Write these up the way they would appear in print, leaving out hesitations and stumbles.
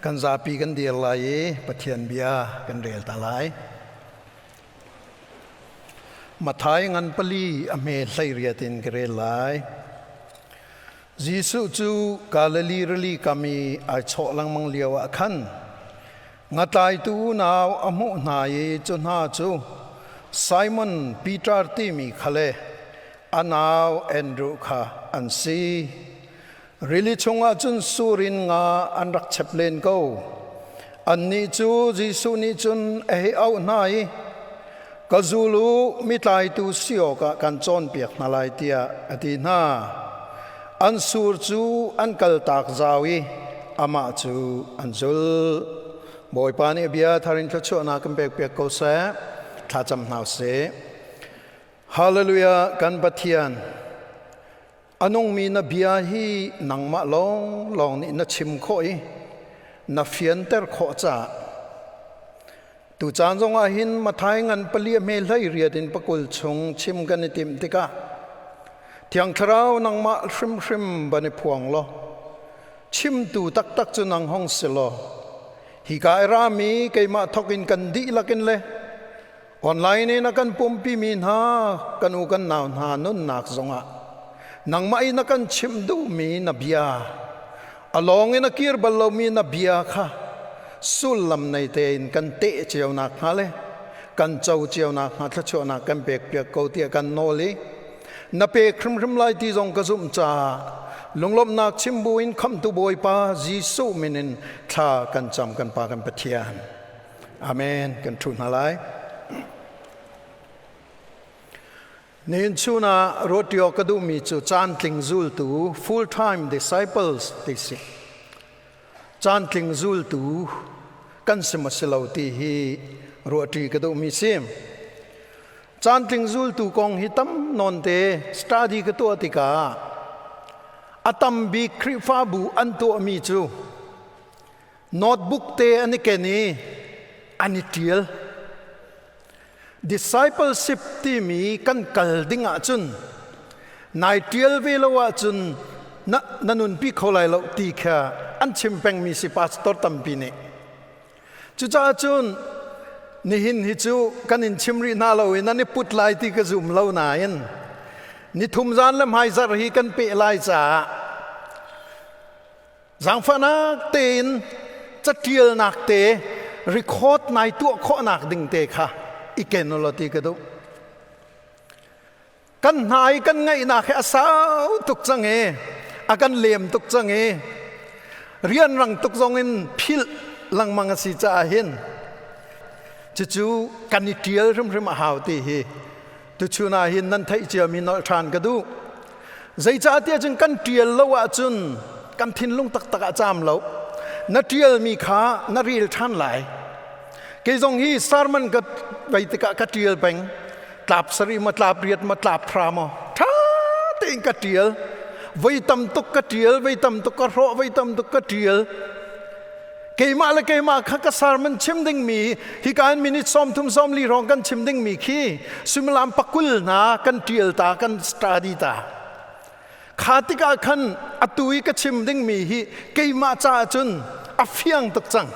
Kan zapi kan dir lai i Pathian bia kan rel ta lai. Mathai ngan pali a hme 18 in ka rel lai. Jesuh cu Galilee rili kam i ai chawh lengmang lio ah khan ngatlaitu unau a hmuh hna i cu hna cu Simon Peter timi kha le a nau Andrew kha an si. Rili chungah cun sur in nga an rak chep len ko. Annih cu Jesuh nih cun a hei auh hna i, Ka zul u, mi tlaitu si awkah kan cawnpiak hna lai, tiah a ti hna. An sur cu an kaltak zau i amah cu an zulh. Bawipa nih a bia thar in thluachuahnak kan pekpiak ko seh. Thlacam hna usih. Hallelujah, kan Pathian, A nungmi na bia hi nangmah lawnglawng nih na chim khawh i na fianter khawh caah tucaan zongah hin Mathai ngan pali a hme 18 in 20 chung chim kan i timh tikah Thiang Thlarau nangmah hrimhrim ban i phuang law chimtu taktak cu nang hong si law hika i rami keimah thawk in kan dihlak in le Online in a kan pumpimi hna kan u kan nau hna nunnak zongah nangmah in a kan chimh duhmi na bia a lawng in a kir bal lomi na bia kha sullam nei tein kan teh cio nak hnga le kan co cio nak hnga thluachuahnak kan pek piak ko tiah kan nawl i na pek hrimhrim lai ti zong ka zumh caah lunglawmhnak chim buin khamhtu Bawipa Jesuh min in thla kan cam kan Pa kan Pathian. Amen. Kan ṭhu hna lai. Nihin chun ah ruatio ka duhmi cu caantling zultu full-time disciples ti si. Caantling zultu kan si maw si lo ti hi ruahṭi ka duhmi si. Caantling zultu kong hi tam nawn te study ka tuah tikah a tam bik Khrihfabu an tuahmi cu Notebook te an i ken i an i ṭial. Discipleship timi kan kal ding ahcun nai ṭial ve lo ahcun na, na nunpi kho lai lo ti kha an chim pengmi si pastor tampi nih. Cucaah cun nihin hi cu kan in chim rih hna lo i nan i put lai ti ka zum lo nain nithum zan le hmaizarh hi kan peh lai caah Zaangfahnak tein catialnak te record nai tuah khawhnak ding te kha i ken ulaw ti ka duh. Kan hna i kan ngaihnak hi a sau tuk cang i a kan lem tuk cang i rianrang tuk zong in philh lengmang a si caah hin cucu kan i ṭial hrimhrim a hau ti hi tuchun ah hin nan theih ciami nolh ṭhan ka duh. Zeicahtiah cun kan ṭial lo ahcun kan thinlung taktak ah caam lo. Na ṭialmi kha na rel ṭhan lai. Kei zong hi sermon ka vei tikah ka ṭial peng. Tlap sarih maw, tlap riat maw, tlap thra maw, ṭha tein ka ṭial. Voi tam tuk ka ṭial, voi tam tuk ka hrawh, voi tam tuk ka ṭial. Keimah le keimah kha ka sermon chim dingmi hika in minute 30 40 hrawng kan chim dingmi khi suimilam 20 hna kan ṭial ta kan study ta. Kha tikah khan atu i ka chim dingmi hi keimah caah cun a fiang tuk cang.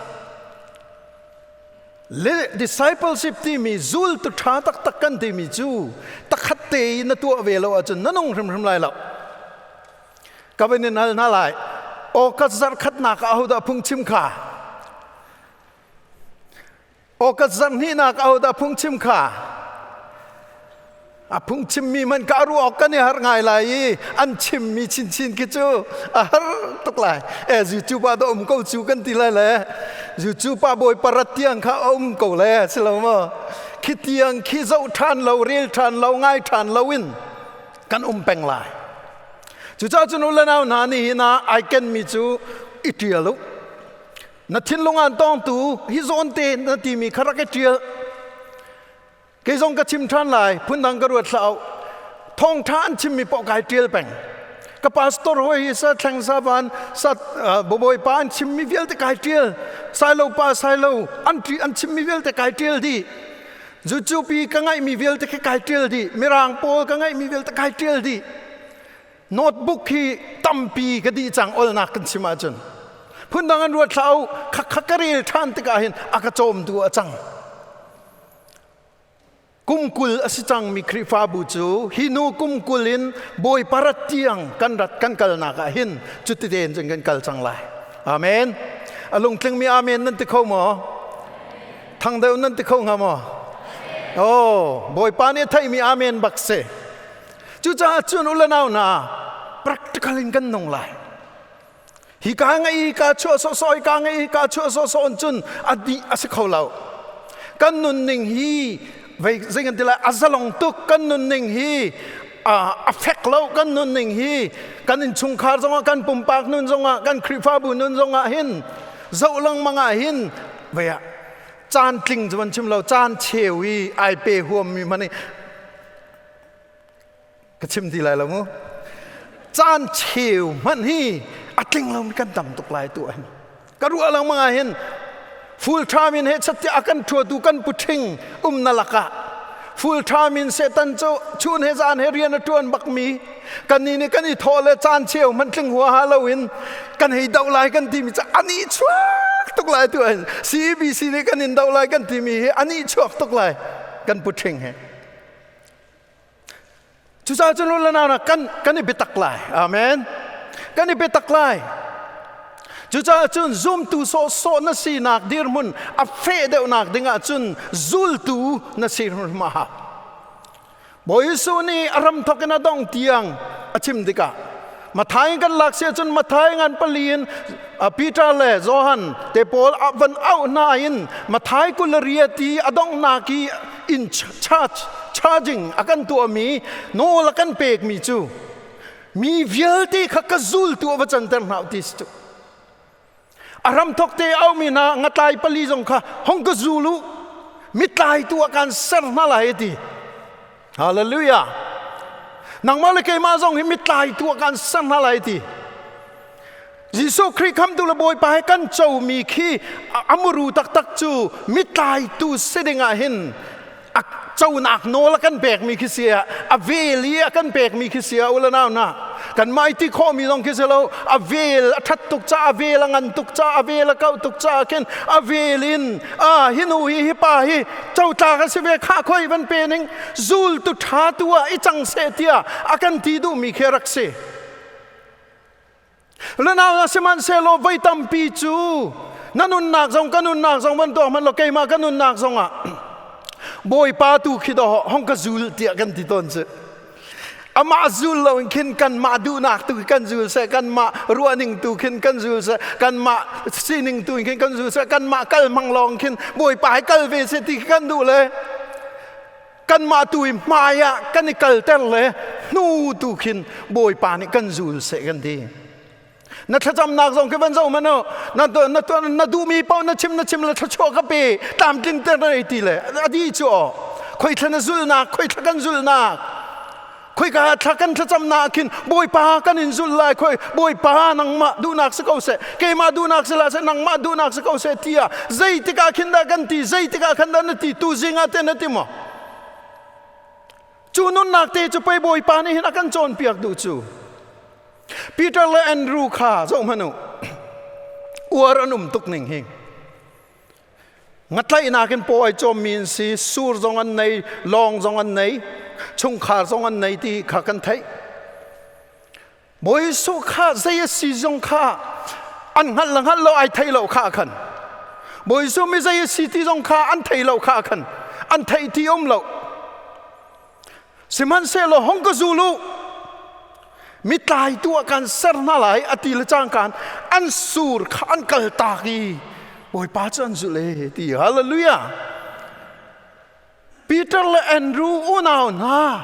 Le discipleship timi zultu ṭha taktak kan timi cu takhat te i na tuah ve lo ahcun na nung hrimhrim lai lo. Ka van in hal hna lai. August zarh khatnak ah ahodah phungchim kha? August zarh hnihnak ah ahodah phungchim kha? A phungchimmi man ka ruah awk kan i har ngai lai i an chimmi chinchin khi cu a har tuk lai. E YouTube ah dah um ko cu kan ti lai le YouTube ah bawi parat tiang kha a um ko le si lo maw? Khi tiang khi zoh ṭhan lo, rel ṭhan lo, ngai ṭhan lo in kan um peng lai. Cucaah cun u le nau hna nihin ah ai kenmi cu i ṭial u. Na thinlung aan tawngtu hi zawn te na timi kha rak i ṭial. Kei zong ka chim ṭhan lai, phundang ka ruat hlah. Thawngṭha an chimmi paoh kai ṭial peng. Ka pastor hawi hi sa thleng sa van sa bawipa an chimmi vialte kai ṭial. Sailo pa sailo an an chimmi vialte kai ṭial dih. Zucupi ka ngaihmi vialte khi kai ṭial dih. Mirang pawl ka ngaihmi vialte kai ṭial dih. Notebook hi tampi ka dih cang olnak kan chim ahcun. Phundang an ruat hlah u, khakha ka rel ṭhan tikah hin a ka cawmtu a cang. Kum 20 a si cangmi Khrihfabu cu hi nu kum 20 in Bawipa rat tiang kan rat kan kalnak ah hin cuti tein cun kan kal cang lai. Amen. A lungtlingmi amen nan ti kho maw? Thang deuh nan ti kho hnga maw? Oh, Bawipa nih a theihmi amen bak si. Cucaah cun u le nau hna, practical in kan nung lai. Hi ka ngei ka chuah sawhsawh hi ka ngei ka chuah sawhsawh in cun a dih a si kho lo. Kan nunning hi vei zei kan ti lai a zalong tuk kan nunning hi a fek lo kan nunning hi kan innchungkhar zongah kan pumpak nun zongah kan Khrihfabu nun zongah hin zoh lengmang ah hin vei ah caan tling cu van chim lo caan cheu i ai pe huammi hmanh Ka chim ti lai lo mu. Caan cheu hmanh hi a tling lomi kan tam tuk lai tu hin. Ka ruah lengmang ah hin full time in he chat a kan ṭhuatu kan puṭhing um na lakah full time in Satan cu chun he zan he rian a ṭuan bakmi kan ni nih kan i thawh le caan cheu hmanh tling huaha loin kan hei doh lai kan timi cu ani chuak tuk lai tu hin CBC nih kan in doh lai kan timi hi ani chuak tuk lai kan puṭhing he. Cucaah cun le nau kan kan i biatak lai. Amen. Kan i biatak lai. Cucaah cun zumtu sawhsawh na sinak dirhmun a feh deuhnak dingah cun zultu na si hrimhrim a hau. Bawi Jesuh nih a ram thawk in a dong tiang a chim tikah Mathai kan lak si ahcun Mathai ngan pali in Peter le Johan te pawl van auh hna in Mathai 28 i a donghnak i in charge charging a kan tuahmi nawl a kan pekmi cu mi vialte kha ka zultu a va canter hna ti si cu a ramthok te aumi hna ngatlai pali zong kha hong ka zul u mitlaitu ah kan ser hna lai ti. Hallelujah. Nangmah le keimah zong hi mitlaitu ah kan ser hna lai ti. Jesuh Khrih khamtu le Bawipa he kan comi khi a muru taktak cu mitlaitu si ding ah hin a conak nawl a kan pekmi khi si a vel i a kan pekmi khi si a ulanau na kan mah i ti khawhmi zong khi si lo. A vel a ṭhat tuk ca, a vel a ngan tuk ca, a vel a kauh tuk ca khin a vel in a hi nu hi hi pa hi cotlak a si ve khah khoi van pe ning zultu ṭha tu ah i cang seh tiah a kan ti duhmi khi rak si. Lanau na sihmanhsehlaw voi tampi cu na nunnak zong ka nunnak zong van tuah hmanh law keimah ka nunnak zong ah Bawipa tu khi dawh hong ka zul tiah kan ti tawn cu. Amah zul lo in khin kanmah duhnak tu kan zul seh, kanmah ruahning tu khin kan zul seh, kanmah sining tu in khin kan zul seh, kanmah kal hmang lawng khin Bawipa hi kal ve seh ti khi kan duh le kanmah tu i hmai ah kan i kalter le hnu tu khin Bawipa nih kan zul seh kan ti. Na thlacamnak zong khi van zoh hmanh u. Na na na duhmi paoh na chim na chim le thluachuah ka pe tlamtlinter na ei ti le a di cu aw. Khoi thla na zulnak, khoi thla kan zulnak. Khoika thla kan thlacamnak khin Bawipa kan in zulh lai, khoi Bawipa nangmah duhnak si ko seh, keimah duhnak si la seh, nangmah duhnak si ko seh tiah zeitik ah khin dah kan ti, zeitik ah khan dah na ti, tu zing ah te na ti maw? Cu nunnak te cu pei Bawipa nih hin a kan cawnpiak duh cu. Peter le Andrew kha zoh hmanh u. Uar an um tuk ning hi. Ngatlaihnak in paw ai cawmmi an si, sur zong an nei, lawng zong an nei, chungkhar zong an nei ti kha kan theih. Bawi Jesuh kha zei a si zong kha an hngalh le hngalh lo ai thei lo kha khan. Bawi Jesuh mi zei a si ti zong kha an thei lo kha khan. An theih ti um lo. Sihmanhsehlaw hong ka zul u. Mitlaitu ah kan ser hna lai a ti le cangkaan an sur kha an kal tak i Bawipa cu an zulh e ti. Hallelujah. Peter le Andrew unau hna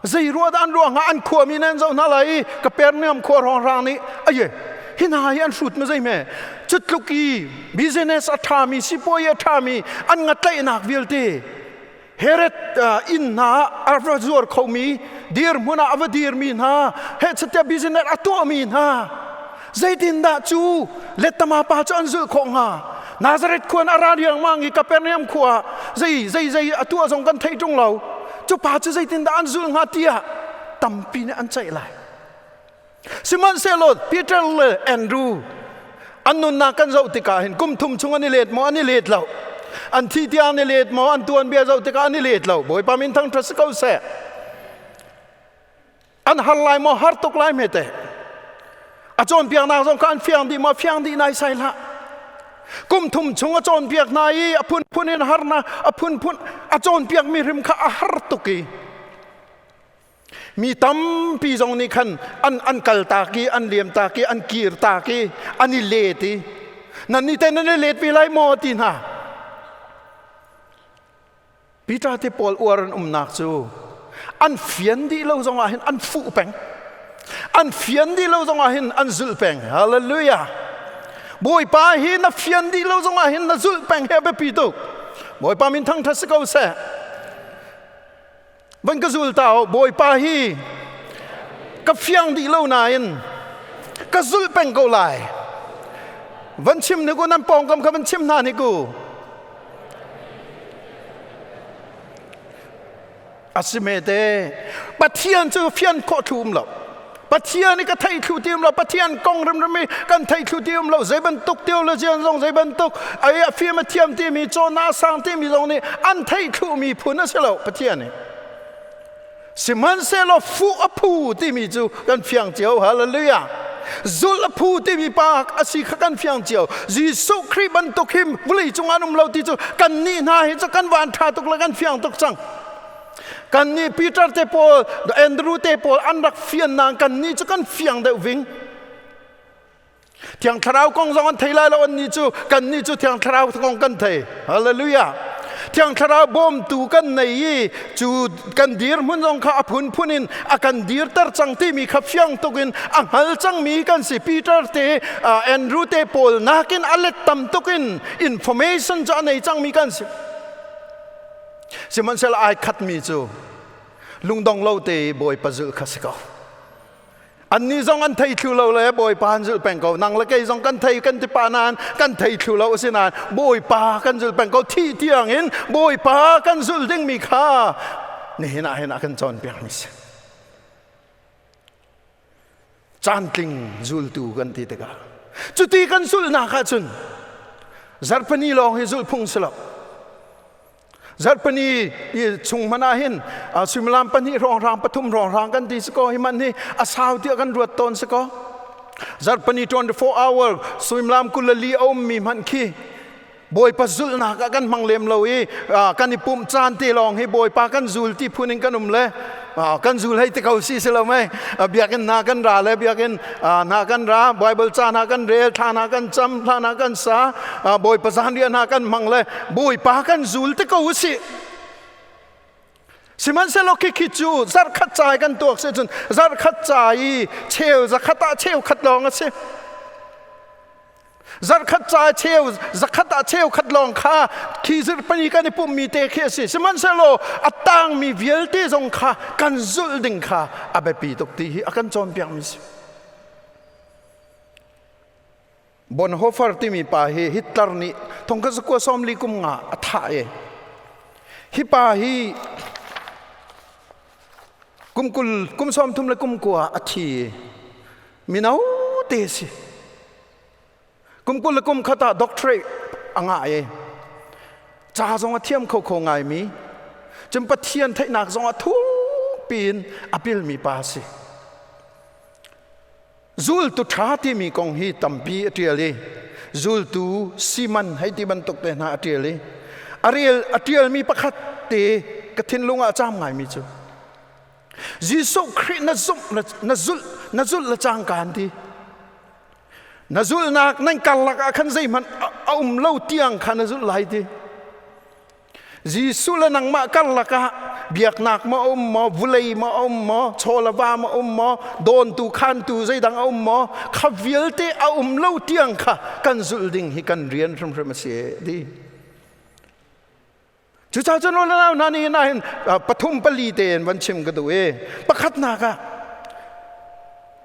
zei ruah dah an ruah hnga? An khuami nan zoh hna lai i Kapernaum khua hrawnghrang nih aye hi hna hi an hrut ma zei hme cutluk i business a ṭhami, sipuai a ṭhami, an ngatlaihnak vialte Herod inn hna a va zuar khomi dirhmun ah a va dirmi hna he chatia business a tuahmi hna zeitindah cu lettama pa cu an zulh khawh hnga? Nazareth khua in a ra riangmang i Kapernaum khua zei zei zei a tuah zong kan thei ṭung lo. Cu pa cu zeitindah an zulh hnga tiah tampi nih an ceih lai. Sihmanhsehlaw Peter le Andrew. An nunnak kan zoh tikah hin kum thum chung an i let maw an i let lo. An thi tiang an i let maw an tuanbia zoh tikah an i let lo. Bawipa min thangṭhat si ko seh. An har lai maw har tuk lai hme te. A cawnpiaknak zong kha an fiang dih maw fiang dih nai sai hlah. Kum thum chung a cawnpiak hna i a phunphun in harnak a phunphun a cawnpiakmi hrim kha a har tuk i mi tampi zong nih khan an an kal tak i an liam tak i an kir tak i an i let i nan nih teh nan i let ve lai maw ti hna Peter te pawl uar an umnak cu an fian dih lo zong ah hin an fuh peng an fian dih lo zong ah hin an zulh peng hallelujah Bawipa hi na fian dih lo zong ah hin na zulh peng he biapi tuk Bawipa min thangṭhat si ko seh Van ka zul ta u Bawipa hi ka fiang dih lo nain ka zulh peng ko lai. Van chim ni ku nan pawngkam kha van chim hna ni ku. Asime te Pathian cu fian khawh thlu um lo. Pathian i ka thei thlu ti um lo Pathian kong rimrim i kan thei thlu ti um lo zei bantuk theologian zong zei bantuk ai a fim a thiam timi cawnnak a sang timi zong nih an thei thlu mi phun a si lo Pathian nih sihmanhsehlaw fuh a phu timi cu kan fiang cio hallelujah zulh a phu timi pa a si kha kan fiang cio Jesuh Khrih bantuk hi vawlei cung an um lo ti cu kan nih hna hi cu kan van ṭha tuk le kan fiang tuk cang Kan nih Peter te pawl, Andrew te pawl an rak fian nain kan nih cu kan fiang deuh ving. Thiang Thlarau kong zong an thei lai lo an nih cu kan nih cu Thiang Thlarau kong kan thei. Hallelujah. Thiang Thlarau bawmtu kan nei i cu kan dirhmun zong kha a phunphun in a kan dirter cang timi kha fiang tuk in a hngal cangmi kan si. Peter te, Andrew te pawl nakin a let tam tuk in information cu a nei cangmi kan si. Sihmanhsehlaw ai khatmi cu lungdong lo te i Bawipa zulh kha si ko. Annih zong an thei thlu lo le Bawipa an zulh peng ko. Nang le kei zong kan thei kan ti pah nain kan thei thlu lo a si nain Bawipa kan zulh peng ko. Thih tiang in Bawipa kan zulh dingmi kha nihin ah hin a kan cawnpiakmi si. Caantling zultu kan ti tikah cuti kan zulhnak ahcun zarhpini lawng hi zulh phung si lo. Zarhpini i chung hmanh ah hin suimilam pahnih hrawnghrang pathum hrawnghrang kan ti si ko hi man hi a sau tiah kan ruat tawn si ko. Zarhpini 24 hour suimilam 24 a ummi hmanh khi Bawipa zulhnak ah kan hmang lem lo i kan i pumh caan te lawng hi Bawipa kan zul ti phun in kan um le kan zul hei ti ko si si lo mei biakinn hna kan ra le biakinn hna kan ra Bible ca hna kan rel thla hna kan cam thla hna kan sa Bawipa zanriah hna kan hmang le Bawipa kan zul te ko usih Sihmanhsehlaw khikhi cu zarhkhat ca i kan tuak si cun zarhkhat ca i cheu zakhat ah cheu khat lawng a si. Zarhkhat ca cheu zakhat ah cheu khat lawng kha khi zirhpani kan i pummi te khi a si. Sihmanhsehlaw a tangmi vialte zong kha kan zulh ding kha a biapi tuk ti hi a kan cawnpiakmi si. Bonhoeffer timi pa hi Hitler nih thongkhat zakua sawmli kum nga a thah i hi pa hi kum kul kum 30 le kum kua a thi mino te si kum 20 le kum khat ah doctorate a ngah i ca zong a thiam kho kho ngaimi cun Pathian theihnak zong a thuk piin a pilmi pa si Zultu ṭha timi kong hi tampi a ṭial i zultu Simon hei ti bantuk te hna a ṭial i a rel a ṭialmi pakhat te ka thinlung ah a caam ngaimi cu Jesuh Khrih na zumh na zulh na zulh le cangka an ti na zulhnak nan karlak ah khan zeihmanh a um lo tiang kha na zulh lai ti Jesuh le nangmah karlak ah biaknak maw a um maw, vulei maw a um maw, chaw le va maw a um maw, dawntu khantu zeidang a um maw, kha vialte a um lo tiang kha kan zulh ding hi kan rian hrimhrim a si ti. Cucaah cun unau hna nih hin pathum pali tein van chim ka duh i pakhatnak ah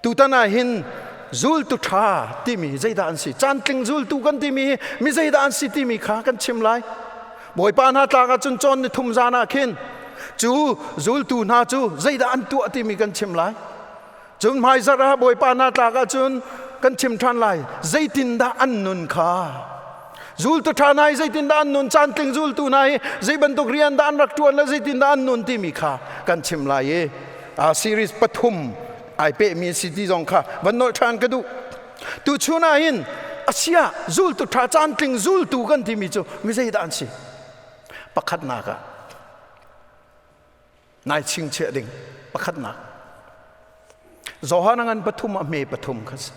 Tutan ah hin zultu ṭha timi zeidah an si? Caantling zultu kan timi hi mi zeidah an si timi kha kan chim lai. Bawipa hna tlak ahcun cawn ni thum zan ah khin cu zultu hna cu zeidah an tuah timi kan chim lai. Cun hmaizarh ah Bawipa hna tlak ahcun kan chim ṭhan lai. Zeitindah an nun kha? Zultu ṭha hna hi zeitindah an nun? Caantling zultu hna hi zei bantuk rian dah an rak ṭuan le zeitindah an nun timi kha kan chim lai i series pathum ai pehmi si ti zong kha van nolh ṭhan ka duh. Tuchun ah hin asia zultu ṭha caantling zultu kan timi cu mi zeidah an si? Pakhatnak ah nai chingchiah ding pakhatnak Johan a ngan pathum a hme pathum kha si.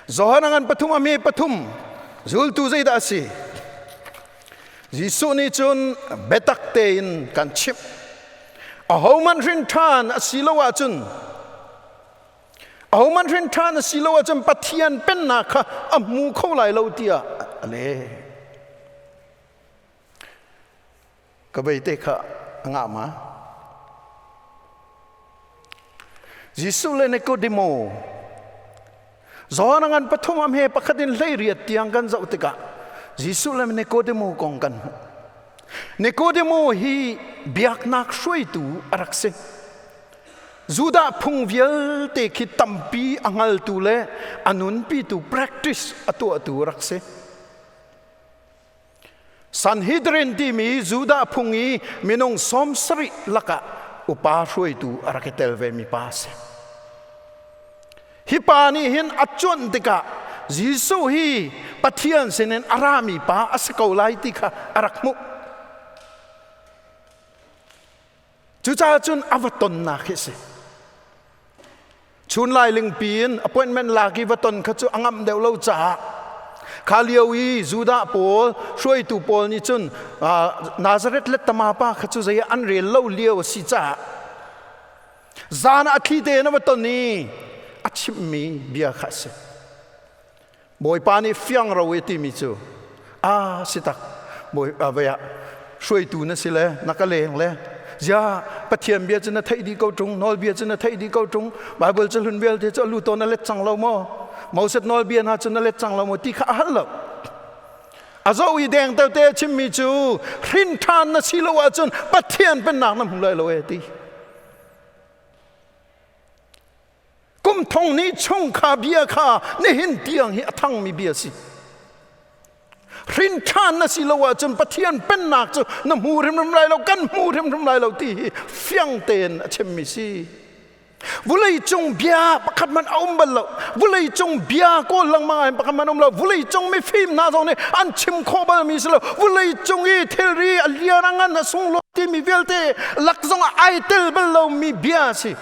Johan a ngan pathum a hme pathum zultu zeidah a si? Jesuh nih cun biatak tein kan chimh. Ahohmanh hrin ṭhan a si lo ahcun ahohmanh hrin ṭhan a si lo ahcun Pathian pennak kha a hmu kho lai lo tiah a leh. Ka beite kha a ngah ma? Jesuh le Nikodemo Johan ngan pathum am he pakhat in 18 tiang kan zoh tikah Jesuh le Nikodemo kong kan hmuh. Nikodemo hi biaknak hruaitu a rak si. Judah phung vialte khi tampi a hngaltu le a nunpitu practice a tuahtu a rak si. Sanhedrin timi Judah phung i minung 70 lakah upa hruaitu a rak i tel vemi pa a si. Hi pa nih hin a cuanh tikah Jesuh hi Pathian sinin a rami pa a si ko lai ti kha a rak hmuh. Cucaah cun a va tonnak hi a si. Chun lailingpi in appointment lak i va ton kha cu a ngamh deuh lo caah kha lio i Judah pawl hruaitu pawl nih cun Nazareth le Tama pa kha cu zei an rel lo lio a si caah zan ah a thli tein a va ton i a chimhmi bia kha a si. Bawipa nih fiang ro i timi cu a si tak bawi ah hruaitu na si le na ka leng le zia Pathian bia cu na theih dih ko ṭung nawlbia cu na theih dih ko ṭung Bible cu hlun vialte cu a lu tawn na let cang lo maw Moses nawlbia hna cu na let cang lo maw ti kha a hal lo a zo i deng te chimmi cu hrin ṭhan na si lo ahcun Pathian pennak na hmu lai lo e ti Kum thong hnih chung kha bia kha nihin tiang hi a thangmi bia si. Hrin ṭhan na si lo ahcun Pathian pennak cu na hmu hrimhrim lai lo, kan hmu hrimhrim lai lo ti hi fiang tein a chimmi si. Vulei cung bia pakhat man a um bal lo. Vulei cung bia kawl lengmang ah pakhat man um lo. Vulei cung mifim hna zong nih an chim khawh balmi si lo. Vulei cung i thilri a lian a ngan a sunglawi timi vialte lak zong ah ai tel bal lomi bia si.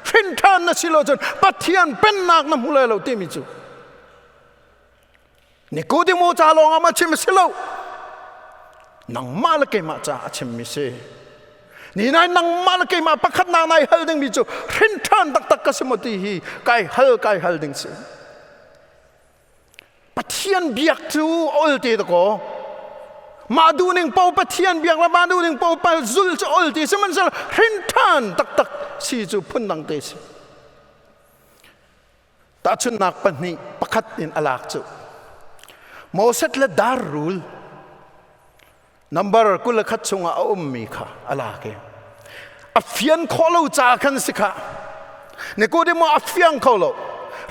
Hrin ṭhan na si lo cun Pathian pennak na hmu lai lo timi cu Nikodemo ca lawng ah ma chim a si lo nangmah le keimah ca a chimmi si ni nai nangmah le keimah pakhat nak nai hal dingmi cu hrin ṭhan taktak ka si maw ti hi kai hal kai hal ding si Pathian biak cu ol te dakaw mah duhning po Pathian biak le mah duhning po pal zul cu ol ti sihmanhsehlaw hrin ṭhan taktak si cu phundang te si tahchunhnak pahnih pakhat in a lak cu Moses le dar rul Number 21 chungah a ummi kha a lak i a fian khawh lo ca khan si kha Nikodemo a fiang kho lo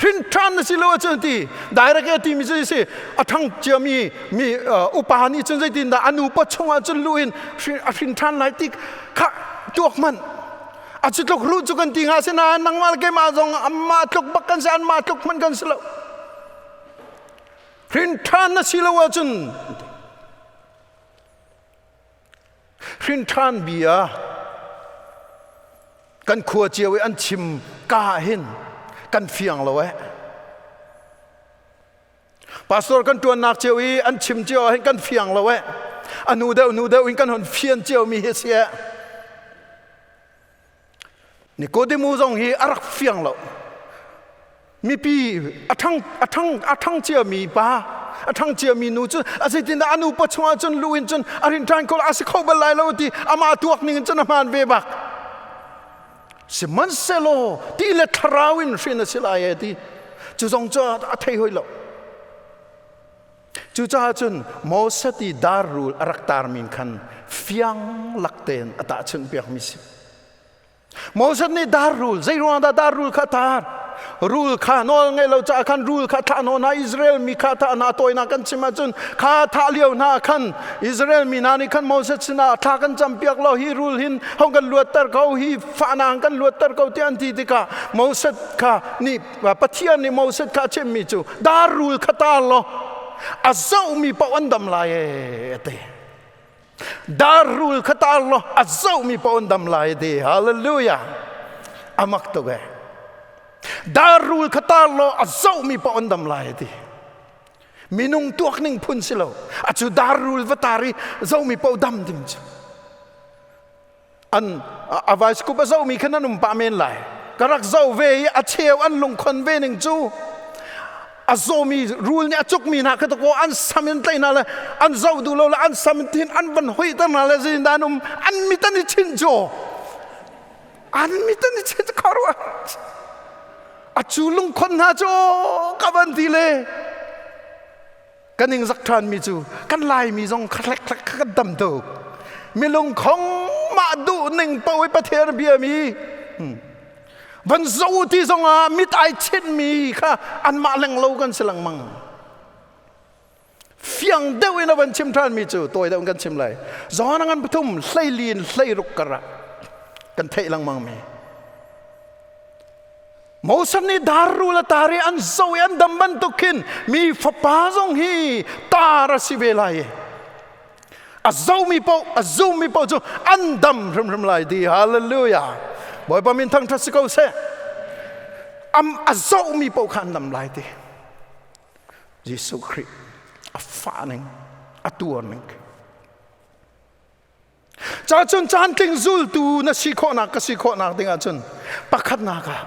hrin ṭhan na si lo ahcun ti direct e timi cu si a ṭhang ciami mi upa nih cun zeitin dah a nupa chungah cun lu in a hrin ṭhan lai ti kha tuak hmanh a cu tluk ru cu kan ti hnga sinain nangmah le keimah zong amah tluk bak kan si anmah tluk hmanh kan si lo hrin ṭhan na si lo ahcun Hrin ṭhan bia kan khua cio i an chim ka hin kan fiang lo eh. Pastor kan ṭuannak cio i an chim cio ah hin kan fiang lo eh. A nu deuh nu deuh in kan hon fian cio mi hi si eh. Nikodemu zong hi a rak fiang lo. Mipi a ṭhang a ṭhang a ṭhang ciami pa a ṭhang ciami nu cu a zeitindah a nupa chungah cun lu in cun a rin ṭhan ko a si kho bal lai lo ti amah tuak ning in cun a hmaan ve bak. Sihmanhsehlaw ti le thlarau in hrin a si lai e ti cu zong cu a thei hoi lo. Cucaah cun Moses i dar rul a rak tarmi khan fiang lak tein a tahchunh piakmi si. Moses nih dar rul, zei ruang dah dar rul kha a tar? Rul kha nawl ngeih lo caah khan rul kha thah hna Israel mi kha thah hna tawinak kan chim ahcun kha thah lio hna khan Israel mi hna nih khan Moses sinah thla kan campiak lo, hi rul hin hong kan luatter ko, hi fahnak kan luatter ko tiah an ti tikah Moses kha nih Pathian nih Moses kha a chimmi cu dar rul kha tar law a zohmi paoh an dam lai e a ti. Dar rul kha tar law a zohmi paoh an dam lai ti. Hallelujah. Amak tuk e. Dar rul kha tar law a zohmi paoh an dam lai ti. Minung tuak ning phun si lo. A cu dar rul va tar i zohmi paoh dam ding cu. An a vice a zohmi khan an um pah men lai. Ka rak zoh ve i a cheu an lungkhon ve ning cu a zawmi rul nih a cukmi hna kha ko an sam in tlaih hna le an zoh duh lo le an sam in thin an van hoihter hna le zeitindah an um, an mit an i chinh cu, an mit an i chinh kha. A cu lungkhon hna cu ka van ti le kan ing zak ṭhan mi cu kan Laimi zong khatlek khlek kan tam tuk. Milung khong mah duh ning paoh i Pathian bia mi van zo ti zong ah mit ai chinh mi kha anmah leng lo kan si lengmang. Fiang deuh in a van chim ṭhan mi cu tawi deuh in kan chim lai. John ngan pathum 14 16 kar ah kan theih lengmang mi Moses nih dar rul a tar i an zo i an dam bantuk khin mi fapa zong hi tar a si ve lai. A zomi paoh, a zummi paoh cu an dam hrimhrim lai ti. Hallelujah. Bawipa min thangṭhat si ko seh. Am a zohmi paoh kha an dam lai ti. Jesuh Khrih a fah ning, a tuar ning. Ca cun caantling zultu na si khawhnak, ka si khawhnak ding ahcun pakhatnak ah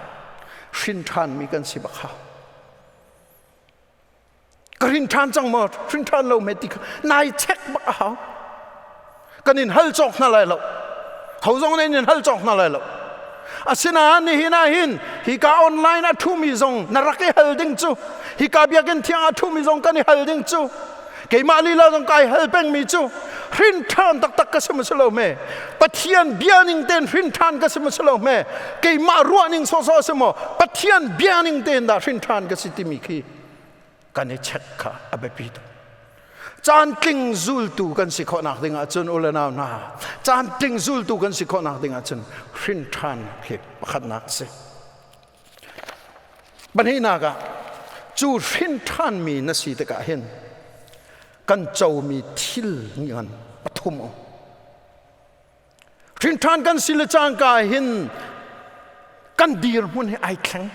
hrin ṭhanmi kan si bak hau. Ka hrin ṭhan cang maw, hrin ṭhan lo me ti kha nai check bak a hau. Kan in hal cawk hna lai lo. Ho zong nih in hal cawk hna lai lo. Asinain nihin ah hin hika online a ṭhumi zong na rak i hal ding cu, hika biakinn thiang a ṭhumi zong kan i hal ding cu, keimah lila zong kai hal pengmi cu, hrin ṭhan taktak ka si maw si lo hme, Pathian bia ning tein hrin ṭhan ka si maw si lo hme, keimah ruah ning sawhsawh si maw, Pathian bia ning tein dah hrin ṭhan ka si timi khi kan i check kha a biapi tuk. Caantling zultu kan si khawhnak ding ahcun, u le nau hna, caantling zultu kan si khawhnak ding ahcun hrin ṭhan hi pakhatnak a si. Pahnihnak ah, cu hrin ṭhanmi na si tikah hin kan comi thil ngan pathum um. Hrin ṭhan kan si le cangka hin kan dirhmun hi ai thleng.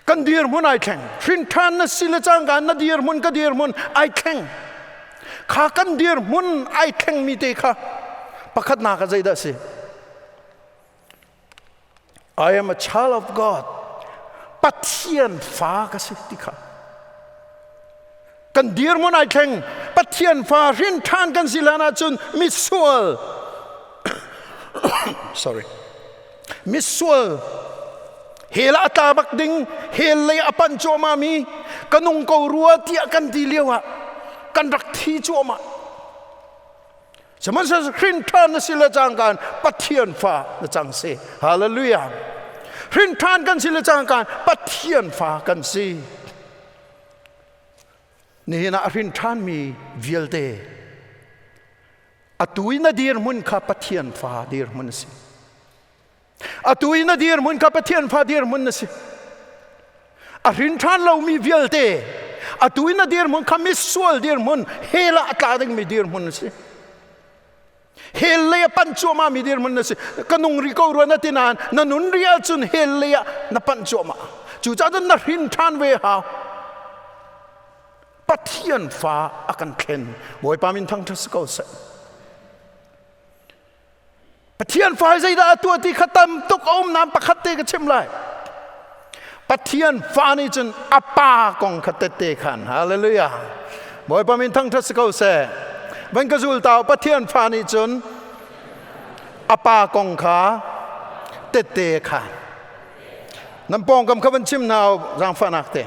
Kan dirhmun ai thleng. Hrin ṭhan na si le cangka na dirhmun, ka dirhmun ai thleng. Kha kan dirhmun ai thlengmi te kha pakhatnak ah zeidah a si? I am a child of God. Pathian fa ka si ti kha. Kan dirhmun ai thleng. Pathian fa hrin ṭhan kan si hlan ahcun misual, sorry, misual, hell ah a tla bak ding, hell lei a panh cuahmah mi, ka nung ko rua tiah kan ti lio ah kan rak thi cuahmah. Sihmanhsehlaw hrin ṭhan na si le cangka Pathian fa na cang si. Hallelujah. Hrin ṭhan kan si le cangka Pathian fa kan si. Nihin ah a hrin ṭhanmi vialte atu i na dirhmun kha Pathian fa dirhmun a si. Atu i na dirhmun kha Pathian fa dirhmun na si. A hrin ṭhan lomi vialte atu i na dirhmun kha misual dirhmun, hell ah a tla dingmi dirhmun na si. Hell lei a panh cuahmah mi dirhmun na si. Ka nung ri ko rua na ti nain na nun ri ahcun hell lei ah na panh cuahmah. Cucaah cun na hrin ṭhan ve hau. Pathian fa a kan thlen. Bawipa min thangṭhat si ko seh. Pathian fa zeidah a tuah ti kha tam tuk a um nain pakhat te ka chim lai. Pathian fa nih cun a pa kong kha tette khan. Hallelujah. Bawipa min thangṭhat si ko seh. Van ka zul tau. Pathian fa nih cun a pa kong kha tette khan. Nan pawngkam kha van chim hna zaangfahnak te.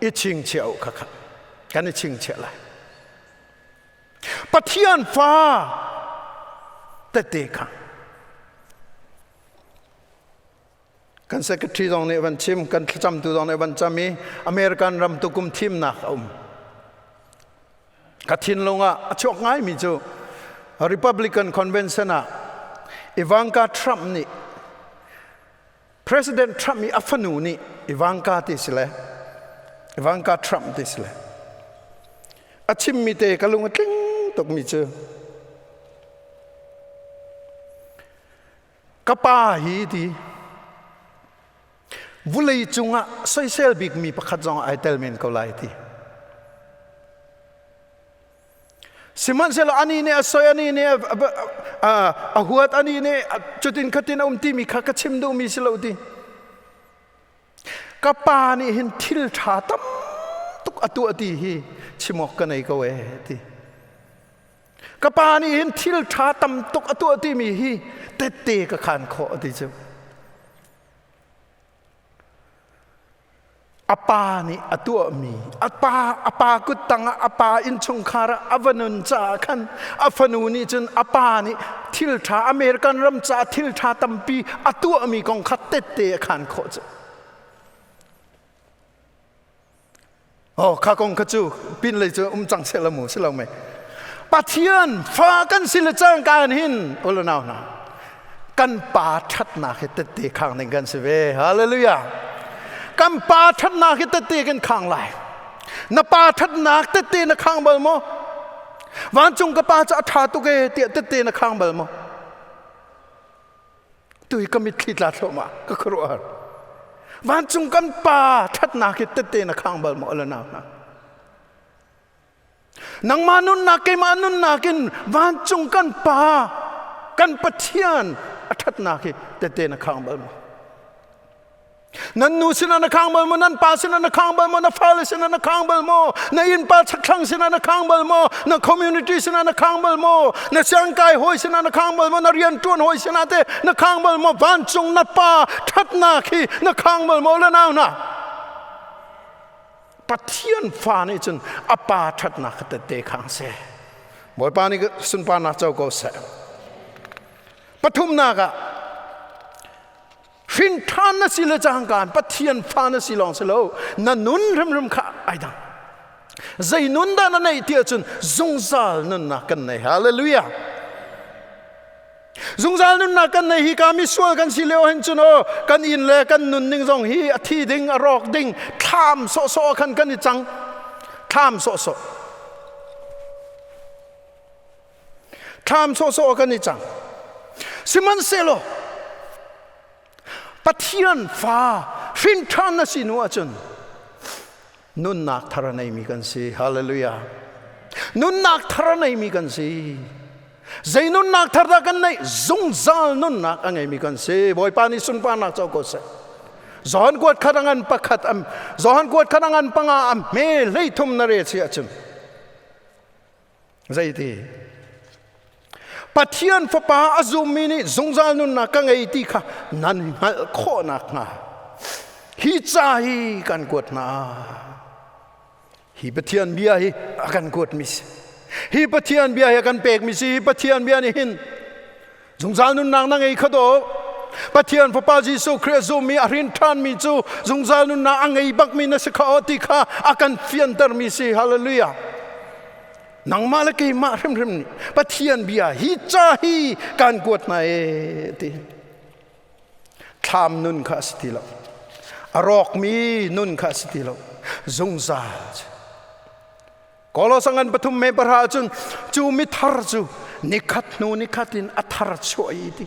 I chingchiah u kha kha. Kan i chingchiah lai. Pathian fa tette kha. Kan secretary zong nih van chim, kan thlacamtu zong nih van cam i American ram tukum thimnak a um. Ka thinlung ah a chuak ngaimi cu Republican Convention ah Ivanka Trump nih President Trump i a fanu nih Ivanka ti si le Ivanka Trump ti si le a chimmi te ka lung a tling tukmi cu ka pa hi ti vulei cungah soisel bikmi pakhat zong ai tel men ko lai ti. Sihmanhsehlaw anih nih a soi, anih nih a huat, anih nih cutin khatin a um timi kha ka chim duhmi si lo ti. Ka pa nih hin thil ṭha tam tuk a tuah ti hi chim awk ka nei ko ee ti. Ka pa nih hin thil ṭha tam tuk a tuah timi hi tette ka khan khawh ti cu. A pa nih a tuahmi, a pa kut tangah a pa innchungkhar ah a va nun caah khan a fanu nih cun a pa nih thil ṭha American ram caah thil ṭha tampi a tuahmi kong kha tette a khan khawh cu. Oh, kha kong kha cu pin lei cu um cang seh la mu si lo mei. Pathian fa kan si le cangka in hin ulu nau hna kan pa ṭhatnak hi tette khang ding kan si ve. Hallelujah. Kan pa ṭhatnak hi tette kan khang lai. Na pa ṭhatnak tette na khang bal maw? Vancung ka pa cu a ṭha tuk e tiah tette na khang bal maw? Tu hi ka mitthli tla thluahmah ka khuaruahhar. Vancung kan pa ṭhatnak hi tette na khang bal maw ala nau hna? Nangmah nunnak keimah nunnak in vancung kan pa kan Pathian a ṭhatnak hi tette na khang bal maw? Nan nu sinah na khang bal maw? Nan pa sinah na khang bal maw? Na fale sinah na khang bal maw? Na innpa chakthlang sinah na khang bal maw? Na community sinah na khang bal maw? Na siangkai hawi sinah na khang bal maw? Na rianṭuan hawi sinah te na khang bal maw? Vancung na pa ṭhatnak hi na khang bal maw? Le nau hna. Pathian fa nih cun a pa ṭhatnak kha tette khang seh. Bawipa nih sunparnak co ko seh. Pathumnak ah Hrin ṭhan na si le cangkaan Pathian fa na si lawng si lo na nun hrimhrim kha ai dang. Zei nun dah na neih ti ahcun zungzal nunnak kan nei. Hallelujah. Zungzal nunnak kan nei hi ka misual kan si lio hin cun aw kan inn le kan nun ning zong hi a thi ding a rawk ding thlam sawhsawh khan kan i cang. Thlam sawhsawh. Thlam sawhsawh kan i cang. Sihmanhsehlaw Pathian fa hrin ṭhan na si hnu ahcun nunnak thar a neimi kan si. Hallelujah. Nunnak thar a neimi kan si. Zei nunnak thar dah kan neih? Zungzal nunnak a ngeimi kan si. Bawipa nih sunparnak co ko seh. Johan kuat khat a ngan pakhat am Johan kuat khat a ngan panga am hme hleithum na re si ahcun Zeiti? Pathian Fapa a zummi nih zungzal nunnak ka ngei ti kha nan hngalh khawh nakhnga hi ca hi kan kuat hna. Hi Pathian bia hi a kan kuatmi si. Hi Pathian bia hi a kan pekmi si. Hi Pathian bia nih hin zungzal nunnak na ngei kha dawh. Pathian Fapa Jesuh Khrih a zummi a hrin ṭhanmi cu zungzal nunnak a ngei bakmi na si kha aw ti kha a kan fiantermi si. Hallelujah. Nangmah le keimah hrimhrim nih Pathian bia hi ca hi kan kuat hna e ti. Thlam nun kha a si ti lo. A rawkmi nun kha a si ti lo. Zungzal. Kolosa ngan pathum me pahra cun cu mithar cu nikhat hnu nikhat in a thar chuah i ti.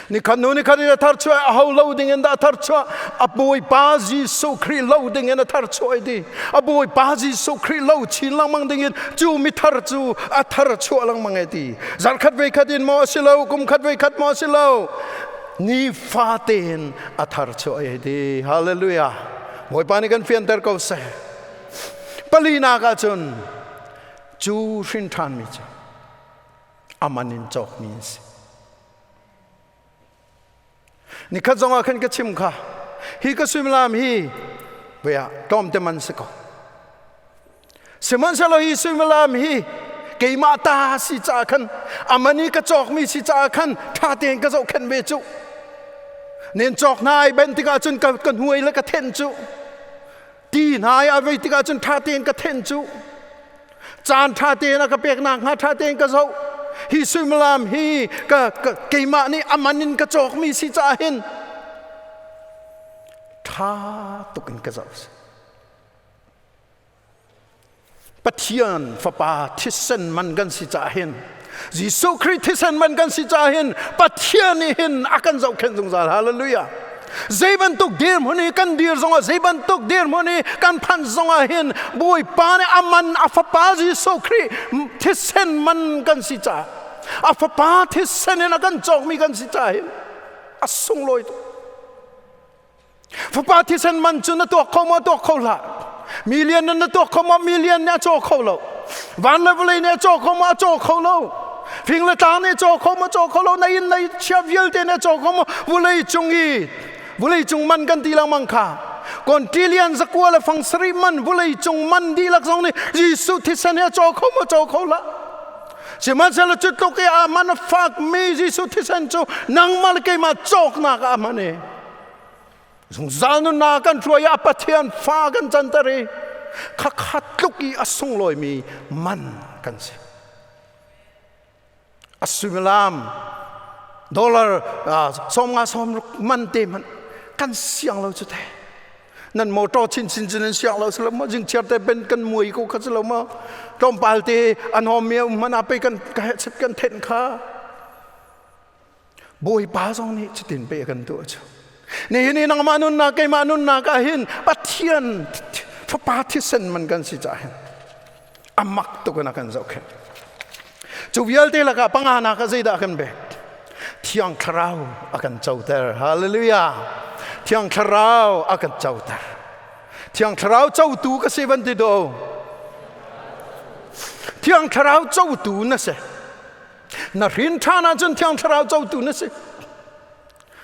Nikhat hnu nikhat in a thar chuah a ho lo ding in dah a thar chuah a Bawipa Jesuh Khrih lo ding in a thar chuah i ti. A Bawipa Jesuh Khrih lo chin lengmang ding in cu mithar cu a thar chuah lengmang e ti. Zarkhat voi khat in maw a si lo, kum khat voi khat maw a si lo. Nifa tein a thar chuah e ti. Hallelujah. Bawipa nih kan fianter ko seh. Palinak ahcun cu hrin ṭhanmi cu a man in cawkmi an si. Nikhat zongah khan ka chim kha hi ka suimilam hi voi ah tlawmte man si ko. Sihmanhsehlaw hi suimilam hi keimah ta si caah khan a man i ka cawkmi si caah khan ṭha tein ka zohkhenh ve cu. Nen cawk hna ai ben tikah cun ka ka hnuai le ka thenh cu. Ti hna ai a vei tikah cun ṭha tein ka thenh cu. Caan ṭha tein a ka pek nakhnga ṭha tein ka zoh. Hi suimilam hi ka, ka keimah nih a man in ka cawkmi si caah hin ṭha tuk in ka zoh. Pathian Fapa thisen man kan si caah hin Jesuh Khrih thisen man kan si caah hin Pathian nih hin a kan zohkhenh zungzal. Hallelujah. Zei bantuk dirhmun i kan dir zongah zei bantuk dirhmun i kan phanh zongah hin Bawipa nih a man a Fapa Jesuh Khrih thisen man kan si caah a Fapa thisen in a kan cawkmi kan si caah hin a sunglawi tuk. Fapa thisen man cu na tuak kho maw tuak kho hlah. Million na tuak kho maw million nih a caw kho lo. Van le vawlei nih a caw kho maw a caw kho lo. Fing le tlang nih a caw kho maw caw kho lo. Na inn na chia vialte nih a caw kho maw vawlei cung i vawlei cung man kan ti lengmang kha. Kon trillion zakua le fang sarih man vawlei cung man dihlak zong nih Jesuh thisen hi a caw kho maw caw kho hlah. Sihmanhsehlaw cu tluk i a man a fakmi Jesuh thisen cu nangmah le keimah cawknak ah a hman i zungzal nunnak kan hruai i a Pathian fa kan canter i khakha tluk i a sunglawimi man kan si. A suimilam dollar 50 60 man te hmanh kan siang lo cu te. Nan motor chinchin cu nan siang lo si lo maw jing chiar te ben kan muai ko kha si lo maw tlawmpal te an hom mi um hmanh ah pei kan kan thenh kha Bawipa zong nih cutin pe kan tuah cu nihin i nangmah nunnak keimah nunnak ah hin Pathian fapa thisen man kan si caah hin a mak tuk in a kan zohkhenh cu vialte lakah panganak ah zeidah kan pek Thiang Thlarau a kan coter. Hallelujah. Thiang Thlarau a kan coter. Thiang Thlarau cotu ka si van ti do. Thiang Thlarau cotu na si. Na hrin ṭhan ahcun Thiang Thlarau cotu na si.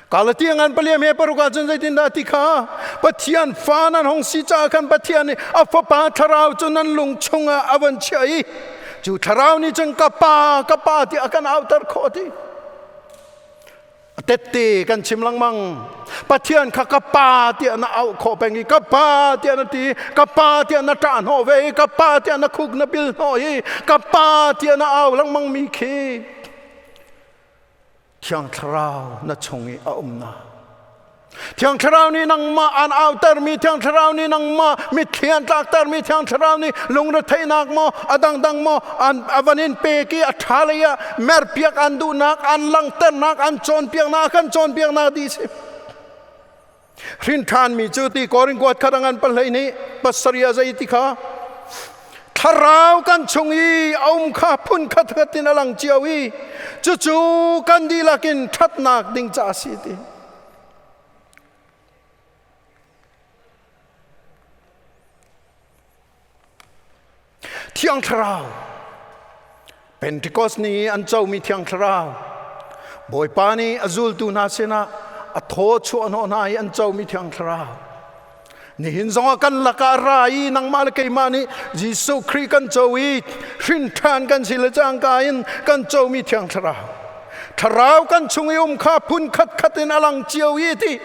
Galatia ngan paliam he paruk ahcun zeitindah ti kha Pathian fa nan hong si caah khan Pathian nih a fapa thlarau cu nan lung chungah a van chiah i cu thlarau nih cun ka pa ka pa tiah a kan auter khawh ti tette kan chim lengmang Pathian kha ka pa tiah na auh khawh peng i ka pa tiah na ti ka pa tiah na ṭah hnawh ve i ka pa tiah na khuk na bil hnawh i ka pa tiah na au lengmang mi khi Thiang Thlarau na chung i a umnak. Thiang Thlarau nih nangmah an autermi Thiang Thlarau nih nangmah mitthli an tlaktermi Thiang Thlarau nih lungretheihnak maw a dangdang maw an a van in pek i a ṭha lei ah merpiak an duhnak an langhternak an cawnpiaknak kan cawnpiaknak dih si. Hrin ṭhanmi cu ti Korin kuat khat a ngan pahlei nih pasarih a zei ti kha thlarau kan chung i a um kha phun khat khat in a lang cio i cucu kan dihlak in ṭhatnak ding ca a si ti. Thiang Thlarau Pentecost ni i an comi Thiang Thlarau Bawipa nih a zultu hna sinah a thaw chuah hnawh hna i an comi Thiang Thlarau nihin zongah kan lakah ra i nangmah le keimah nih Jesuh Khrih kan co i hrin ṭhan kan si le cangka in kan comi Thiang Thlarau Thlarau kan chung i um kha phun khat khat in a lang cio i ti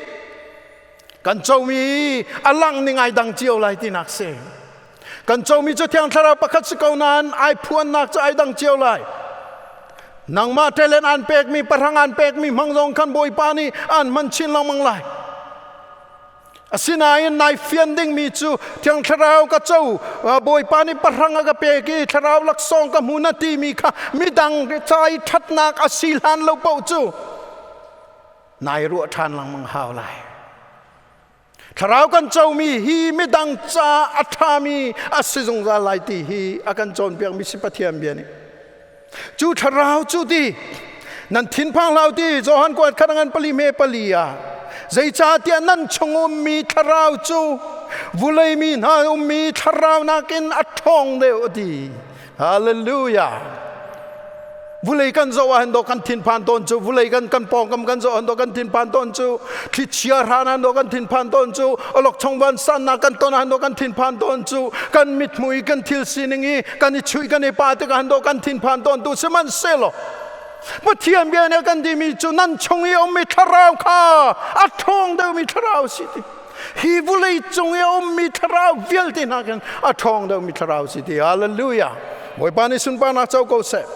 kan comi a lang ning ai dang cio lai tinak si kan comi cu thiang thlarau pakhat si ko nain ai phuannak cu ai dang cio lai nangmah talent an pekmi pahrang an pekmi hmang zong khan bawipa nih an hman chin lengmang lai asinain nai fian dingmi cu thiang thlarau ka co bawipa nih pahrang a ka pek i thlarau laksawng ka hmu na timi kha midang ca i ṭhatnak a si hlan lo paoh cu nai ruah ṭhan lengmang hau lai thlarau kan comi hi midang ca a ṭhami a si zungzal lai ti hi a kan cawnpiakmi si Pathian bia nih cu thlarau cu ti nan thinphang hlau ti Johan kuat khat ngan pali me pali ah zeicahtiah nan chung ummi thlarau cu vulei mi hna ummi thlarau nakin a ṭhawng deuh ti Hallelujah. Vulei kan zoh ah hin dawh kan thinphan tawn cu vulei kan kan pawngkam kan zoh ah hin dawh kan thinphan tawn cu thlichia hran ah dawh kan thinphan tawn cu awlokchong vansannak kan ton ah hin dawh kan thinphan tawn cu kan mithmui kan thil sining i kan i chuih kan i pa tikah hin dawh kan thinphan tawn tu sihmanhsehlaw. Pathian bia nih a kan timi cu nan chung i a ummi thlarau kha a ṭhawng deuhmi thlarau si ti. Hi vulei cung i a ummi thlarau vialte hna khin a ṭhawng deuhmi thlarau si ti. Hallelujah. Bawipa nih sunparnak co ko seh.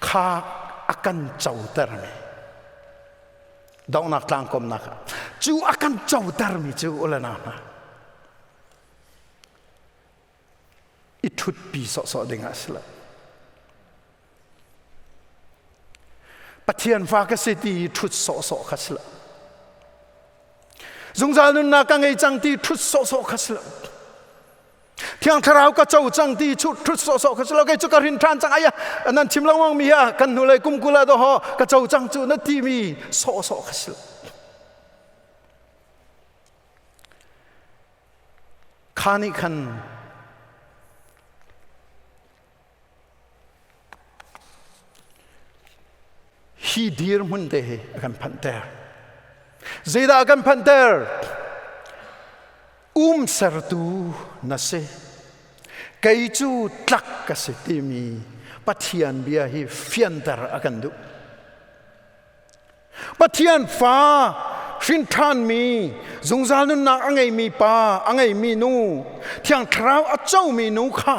Kha a kan cotermi donghnak tlangkomnak ah cu a kan cotermi cu ulanau hna i ṭhutpi sawhsawh ding ah a si lo. Pathian fa ka si ti i ṭhut sawhsawh kha si lo. Zungzal nunnak ka ngei cang ti ṭhut sawhsawh kha si lo. Thiang Thlarau ka co cang ti ṭhut sawhsawh kha si lo. Kei cu ka rin ṭhan cang ai nan chim lengmang mi ah kan hnulei kum kul ah doho ka co cang cu na ti mi sawhsawh kha si lo. Kha nih khan hi dirhmun te hi a kan phanhter. Zeidah a kan phanhter? Umsertu na si. Kei cu tlak ka si timi Pathian bia hi fianter a kan duh. Pathian fa hrin ṭhanmi zungzal nunnak a ngeimi pa a ngeimi nu Thiang Thlarau a comi nu kha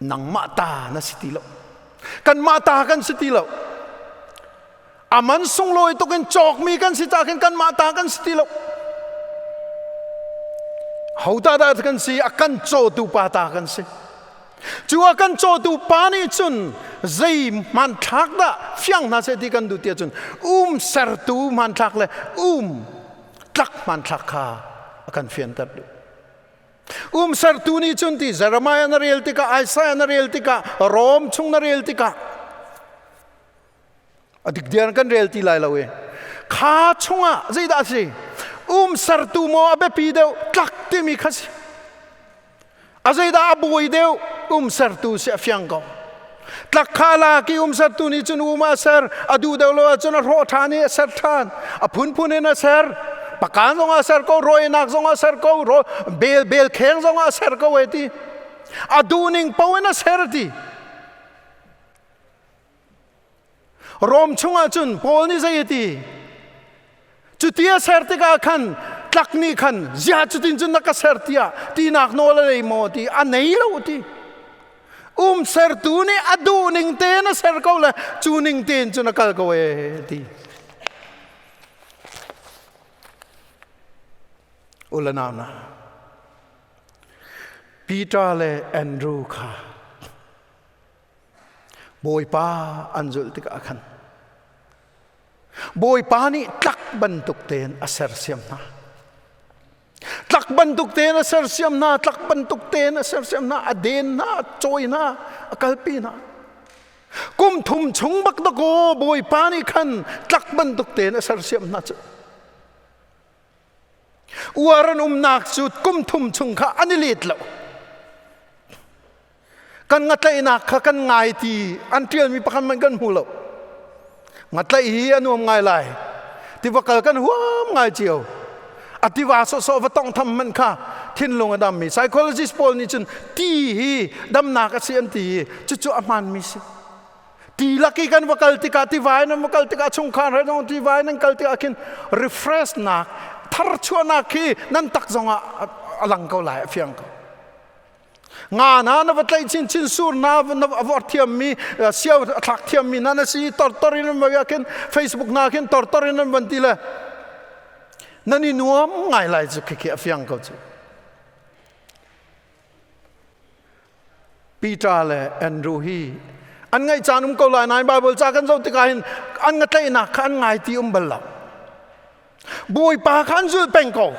nangmah ta na si ti lo kanmah ta kan si ti lo a man sunglawi tuk in cawkmi kan si ca khin kanmah ta kan si ti lo ho ta dah kan si a kan cawtu pa ta kan si Cu a kan cawtu pa nih cun zei hmanthlak dah fiang hna seh ti kan duh ti ahcun um sertu hmanthlak le um tlak hmanthlak kha a kan fianter duh. Um sertu nih cun ti Jeremiah na rel tikah Isaiah na rel tikah Rom chung na rel tikah a dikdiar kan rel ti lai lo i kha chungah zeidah a si um sertu maw a biapi deuh tlak timi kha si a zeidah a buai deuh um sertu si a fiang ko tlak kha la ki um sertu nih cun um a ser a duh deuh lo ahcun a hrawh ṭhan i a ser ṭhan a phunphun in a ser pakan zong a ser ko rawinak zong a ser ko ro bel bel kheng zong a ser ko e ti a duh ning po in a ser ti Rom chungah cun Paul nih zei a ti? Cuti a ser tikah khan tlak nih khan ziah cutin cun na ka ser tiah tinak nawl a nei maw ti a nei lo ti. Um sertu nih a duh ning tein a ser ko le cu ning tein cun a kal ko e ti. Ulanau na Peter le Andrew kha Bawipa an zulh tikah khan Bawipa nih tlak bantuk tein a sersiam hna. Tlak bantuk tein a sersiam hna, tlak bantuk tein a sersiam hna, a den hna, a cawi hna, a kalpi hna. Kum thum chung bak dakaw Bawipa nih khan tlak bantuk tein a sersiam hna cu. Uar an umnak cu kum thum chung kha an i let lo. Kan ngatlaihnak kha kan ngai ti an ṭialmi pakhat hmanh kan hmu lo. Ngatlaih hi a nuam ngai lai. Tiva kal kan huam ngai cio. A tiva sawhsawh va tongtham hmanh kha thinlung a dammi. Psychologist pawl nih cun ti hi damnak a si an ti i cucu a hmaanmi si. Ti lak i kan va kal tikah tiva in an va kal tikah chungkhar he zong tiva in an kal tikah khin refresh nak tharchuahnak khi nan tak zongah a lang ko lai a fiang ko. Nga hna na va tlaih chinchin sur na na vor thiammi siau a thlak thiammi hna na si tortor in an va khin Facebook na khin tortor in an van ti le nan i nuam ngai lai cu khi a fiang ko cu. Peter le Andrew hi an ngaih caan um ko lai nain Bible ca kan zoh tikah hin an ngatlaihnak kha an ngai ti um bal lo. Bawipa kha an zulh peng ko.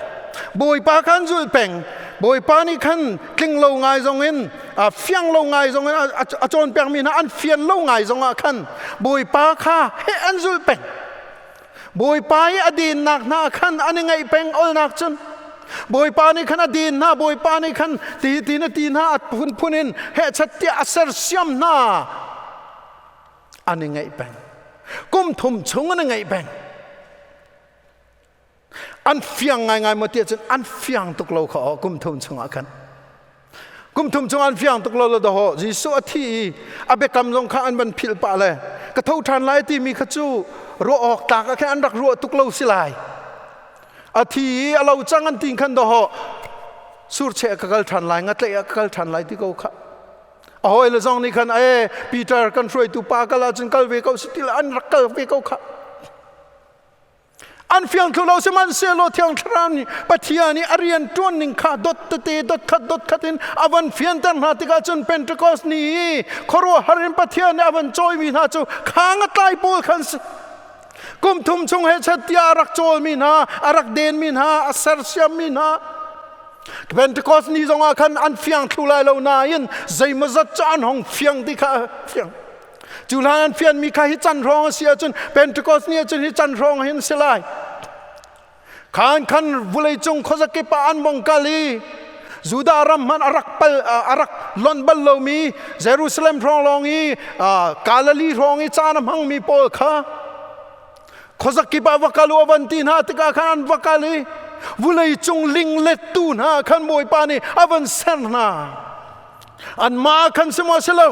Bawipa kha an zulh peng. Bawipa nih khan tling lo ngai zong in fiang lo ngai zong in a cawnpiakmi hna an fian lo ngai zong ah khan Bawipa kha heh an zulh peng. Bawipa i a dennak hna khan an i ngaih peng olnak cun Bawipa nih khan a den hna Bawipa nih khan ti ti na ti hna a phunphun in hehchat tiah a sersiam hna an i ngaih peng kum thum chung an i ngaih peng an fiang ngaingai maw tiah cun an fiang tuk lo kha aw kum thum chungah khan. Kum thum chung an fiang tuk lo lo daho Jesuh a thi i a biakam zong kha an van philh pah le ka tho ṭhan lai timi kha cu ruah awk tlak ah khin an rak ruah tuk lo si lai. A thi i a lo cang an ti khan daho surcheh ka kal ṭhan lai ngatlaih ah ka kal ṭhan lai ti ko kha. A hawi le zong nih khan e Peter kan hruaitu pa kal ahcun kal ve ko si ti an rak kal ve ko kha. An fiang thlu lo sihmanhsehlaw Thiang Thlarau nih Pathian i a rian ṭuan ning kha dot tete dot khat dot khat in a van fianter hna tikah cun Pentecost ni i khuaruahhar in Pathian nih a van cawimi hna cu khang a tlai pawl khan si. Kum thum chung he chat tiah a rak cawlmi hna, a rak denmi hna, a sersiammi hna Pentecost ni zongah khan an fiang thlu lai lo nain zeimawzat cu an hong fiang ti kha fiang. Cu hlan an fianmi kha hi can hrawng a si ahcun Pentecost ni ahcun hi can hrawng hin si lai. Khan khan vawleicung khuazakip ah an vong kal i Judah ram hmanh a rak pal a rak lonh bal lomi Jerusalem hrawng lawng i Galilee hrawng i caan a hmangmi pawl kha khuazakip ah va kal u a van ti hna tikah khan an va kal i vawleicung linglettu hna khan Bawipa nih a van ser hna. Anmah khan si maw si lo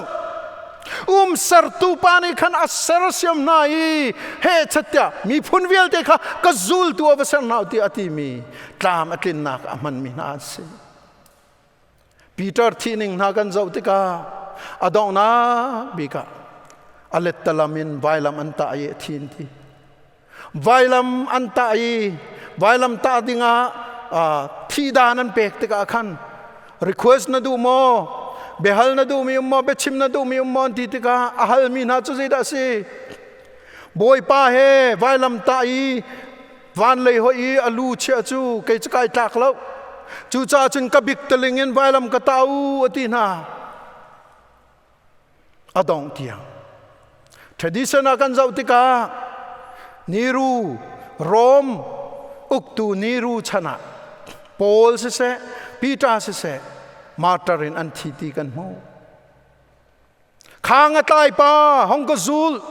um sertu pa nih khan a sersiam hna i he chattiah miphun vialte kha ka zultu a va ser hna tiah a timi tlam a tlinnak a hmanmi hna an si. Peter thining hna kan zoh tikah a donghnak bik ah a lettalam in vailam an tah i a thin ti. Vailam an tah i vailam tah dingah thihdan an pek tikah khan request na duh maw biahal na duhmi um maw biachim na duhmi um maw an ti tikah a halmi hna cu zeidah a si Bawipa he vailam tah i van lei hoi i a lu chiah cu kei cu kai tlak lo cucaah cun ka bik taling in vailam ka tah u a ti hna a dongh tiang. Tradition ah kan zoh tikah Niru Rome uktu Niru chan ah Paul siseh Peter siseh martyr in an thi ti kan hmuh. Khang a tlai pa hong ka zul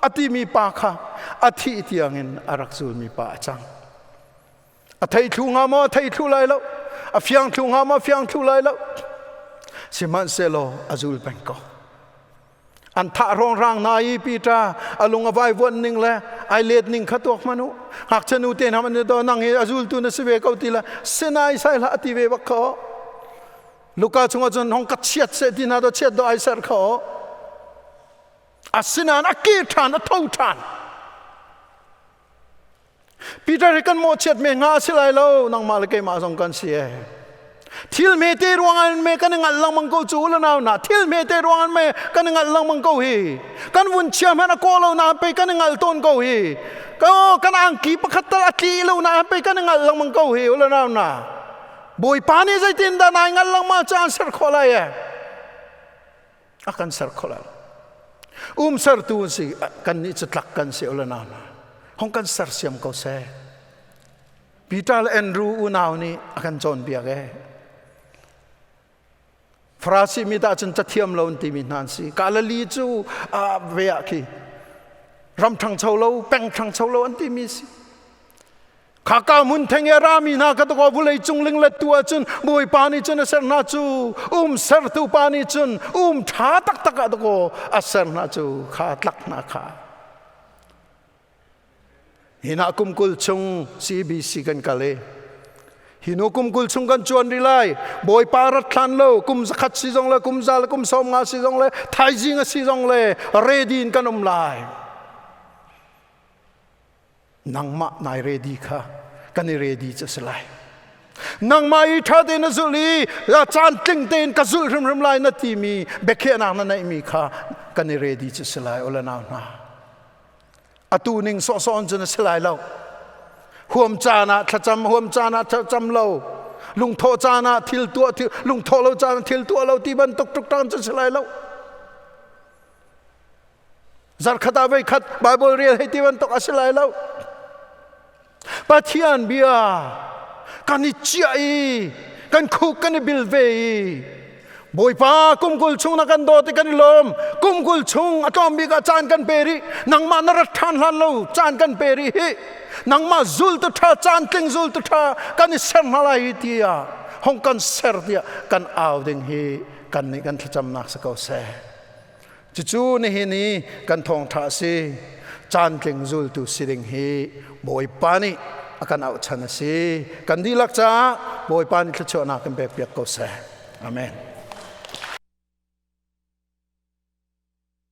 a timi pa kha a thih tiangin a rak zulmi pa a cang. A thei thlu hnga maw a thei thlu lai lo a fiang thlu hnga maw a fiang thlu lai lo sihmanhsehlaw a zul peng ko an thah rongrang na i Peter a lung a vai vuan ning le ai let ning kha tuak hmanu ngakchia nu te hna man do nang hi a zultu na si ve ko ti la sinai sai hlah ti ve bak kho Luka chungah cun hong ka chiat se ti na do chiat do ai ser kho asinain a ke ṭhan a tho ṭhan Peter hi kan mawhchiat me hnga a si lai lo nangmah le keimah zong kan si e thil hmete ruangah me kan i ngalh lengmang ko cu la nau na thil hmete ruangah me kan i ngalh lengmang ko hi kan vun chia hmanh a kaw lo na pei kan i ngalh tawn ko hi ko kan angki pakhat tal a tli lo na pei kan i ngalh lengmang ko hi ula nau na bawipa nih zeitin dah nai ngalh lengmang cu an ser khawh lai e a kan ser kho lo um sertu si kan nih cu tlak kan si ula na hong kan sersiam ko seh Peter le Andrew unau nih a kan cawnpiak e Farasi mi ta cun cathiam lo an timi hna an si Galilee cu a ve ah khi ram ṭhangcho lo peng ṭhangcho lo an timi si Khaka hmun theng i a rami hna kha takaw vulei cung linglet tu ahcun Bawipa nih cun a ser hna cu um sertu pa nih cun um ṭha taktak ah takaw a ser hna cu kha tlak hna kha. Hi na kum 20 chung CBC kan kal i hi nu kum 20 chung kan cuan rih lai Bawipa rat hlan lo kum 100 si zong le kum 100 le kum 50 si zong le thaizing a si zong le ready in kan um lai. Nangmah nai ready kha kan i ready cu si lai. Nangmah i ṭha tein na zulh i caan tling tein ka zulh hrimhrim lai na timi biakhiahnak na neihmi kha kan i ready cu si lai ula nau hna. Atu ning sawhsawh in cun a si lai lo. Huam caan ah thlacam, huam caan ah thlacam lo. Lungthawh caan ah thil tuah, lungthawh lo caan ah thil tuah lo ti bantuk ṭukṭang cu si lai lo. Zarkhat ah voikhat Bible rel hei ti bantuk a si lai lo. Pathian bia kan i chiah i kan khuk kan i bil ve i Bawipa kum 20 chung na kan dawt i kan i lawm kum 20 chung a tlawm bik ah caan kan pe rih nangmah na rat ṭhan hlan lo caan kan pe rih hi nangmah zul tu ṭha caan tling zul tu ṭha kan i ser hna lai hi tiah. Hong kan ser tiah kan au ding hi kan nih kan thlacamnak si ko seh. Cucu nihin i kan thawngṭha a si. Caantling zultu si ding hi Bawipa nih a kan auhchan a si. Kan dihlak caah Bawipa nih thluachuahnak kan pekpiak ko seh. Amen.